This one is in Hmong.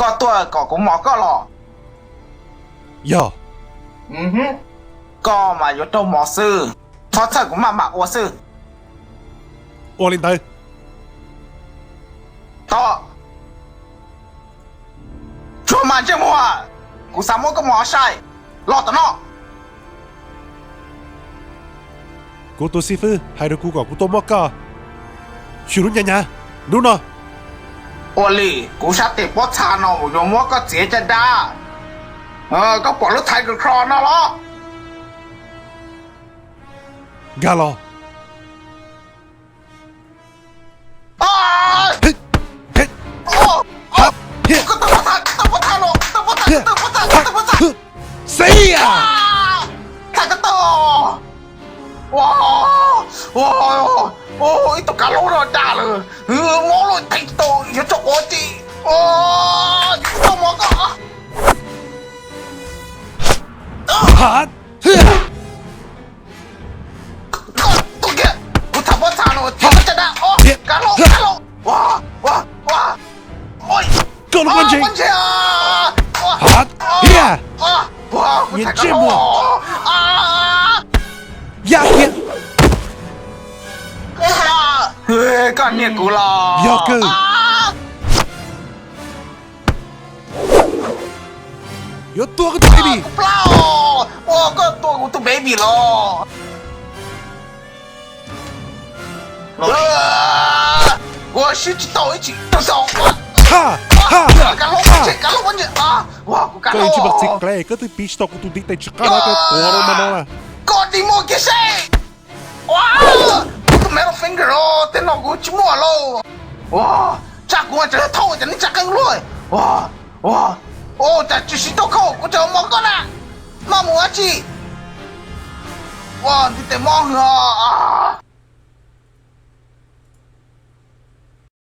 Koj tuaj kom kuv mos koj los? Yog. Koj mas yuav raug mos xwb, txhob txhawj, kuv maj mam ua xwb. Ua li ntawd. Tsuag mas ntsej muag, kuv xav muab koj mos sai. Los tom no. Kuv tus xib fwb hais rau kuv kom kuv tuaj muab koj. Xyuas lub ncaj nyav, hnub no. Ua li, kuv sab tes pob txha no yuav muab koj txiav caj dab. Koj pom lub Tiger Claw no los? Nkag los. Xib! Ib tug kav hlau no dag lawm, mob lawm, theej tsis tau, yuav tsum ua ces yuav tsis tau mos koj. Tus kiag, kuv tham pob txha no txiav koj caj dab, kav hlau, kav hlau. Koj lub pob ntseg. Ntsej muag. Yaj kiag. Koj niag kuv los. Yog kawg. Yuav tua koj tus baby. Koj tua kuv tus baby los. Kuv sib tsis tau ib tsis tau. Kav hlau, kav hlau, kuv kav hlau. Koj twb piv tsis tau kuv tus ntiv tes tsis qab no, koj tuav rau mas no na. Koj dim muag kiag seb. Kuv tus middle finger os, tej no kuv tsis muaj lauj. Tsam kuv tseem thauj cov neb tsaj qeej luaj. Cas tsis siv tau khau, kuv tseem mos koj na. Maj mus dab tsi? Ntiv tes mob hwv os.